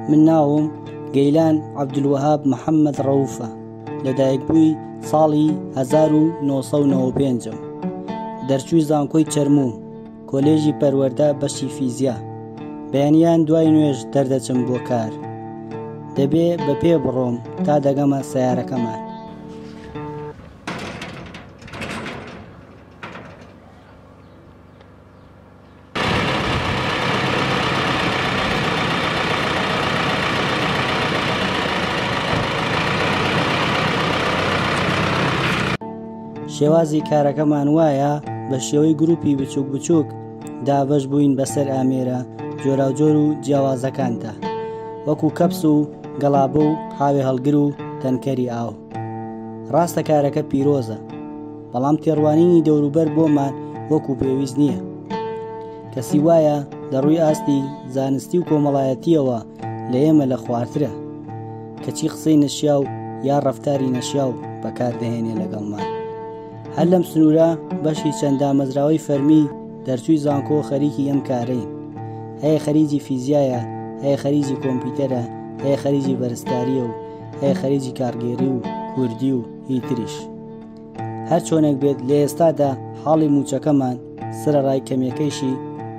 من ناوم گەیلان عەبدولوەهاب محەممەد ڕەوفە، لەدایکبووی ساڵی 1995م. دەرچووی زانکۆی چەرموو، کۆلێژی پەروەردە بەشی فیزیا. بەیانیان دوای نوێژ دەردەچم بۆ کار. دەبێ بە پێ بڕۆم تا دەگەمە سەیارەکەمان. شێوازی کارەکەمان وایە بە شێوەی گروپی بچووک بچووک دابەش بووین بەسەر ئامێرە جۆراوجۆر و جیاوازەکاندا وەکو کەپس و گەڵابە و حاوێ هەڵگر و تەنکەری ئاو ڕاستە کارەکە پیرۆزە بەڵام تێڕوانینی دەوروبەر بۆمان وەکو پێویست نییە. کەسی وایە لە ڕووی ئاستی زانستی و کۆمەڵایەتییەوە لە ئێمە لە خوارترە، کەچی قسەی نەشیاو یا ڕەفتاری نەشیاو بەکاردەهێنێ لەگەڵمان. هەر لەم سنوورە بەشی چەند دامەزراوەی فەرمی دەرچووی زانکۆ خەریکی ئەم کارەین. هەیە خەریجی فیزیایە، هەیە خەریجی کۆمپیوتەرە، هەیە خەریجی بەرزکارییە و هەیە خەریجی کارگێری و کوردی و هی تریش. هەر چۆنێک بێت لە ئێستادا حاڵی مووچەکەمان سەرەڕای کەمیەکەیشی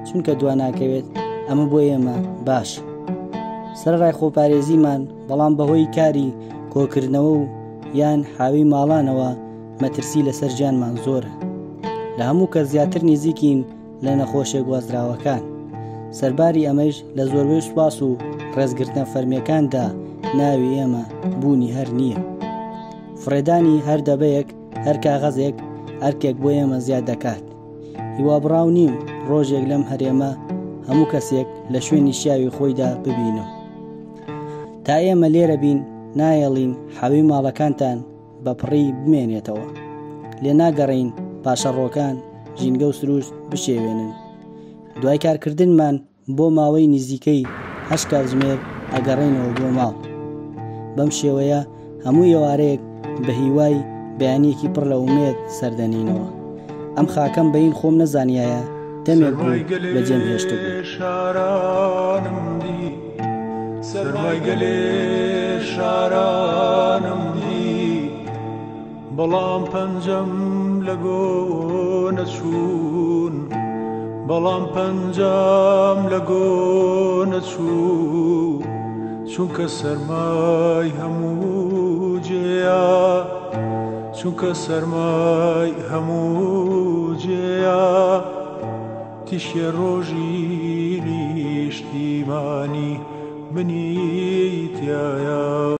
چونکە دواناکەوێت ئەمە بۆ ئێمە باش سەرەڕای خۆپارێزیمان بەڵام بەهۆی کاری کۆکردنەوە و یان حاوی ماڵانەوە مەترسی لەسەر ژیانمان زۆرە لە هەموو کە زیاتر نزیکین لە نەخۆشیە گوازراوەکان. سەرباری ئەمەیش لە زۆربەی سوپاس و ڕێزگرتنە فەرمیەکاندا ناوی ئێمە بوونی هەر نییە. فڕێدانی هەر دەبەیەک، هەر کاغەزێک ئەرکێک بۆ ئێمە زیاد دەکات. هیوابڕاو نیم ڕۆژێک لەم هەرێمە هەموو کەسێک لە شوێنی شیاوی خۆیدا ببینم. تا ئێمە لێرە بین نایەڵین حاوی ماڵەکانتان بە پڕی بمێنێتەوە. لێ ناگەڕێین پاشەڕۆکان، ژینگە و سروشت بشێوێنن. دوای کارکردنمان بۆ ماوەی نزیکەی هەشت کاتژمێر ئەگەڕێینەوە بۆ ماڵ. بەم شێوەیە هەموو ئێوارەیەک بە هیوای بەیانییەکی پڕ لە ئومێد سەردەنێینەوە. ئەم خاکەم بەین خۆم نەزانیایە دەمێک بوو بەجێم هێشتبوو. سەرمای گەلێ شارانم دی بەڵام پەنجەم لە گۆ نەچوون بەڵام پەنجەم لە گۆ نەچوو چونکە سەرمای هەموو جێیە چونکە سەرمای هەموو جێیە تیشێ ڕۆژی نیشتیمانی منی تیایە.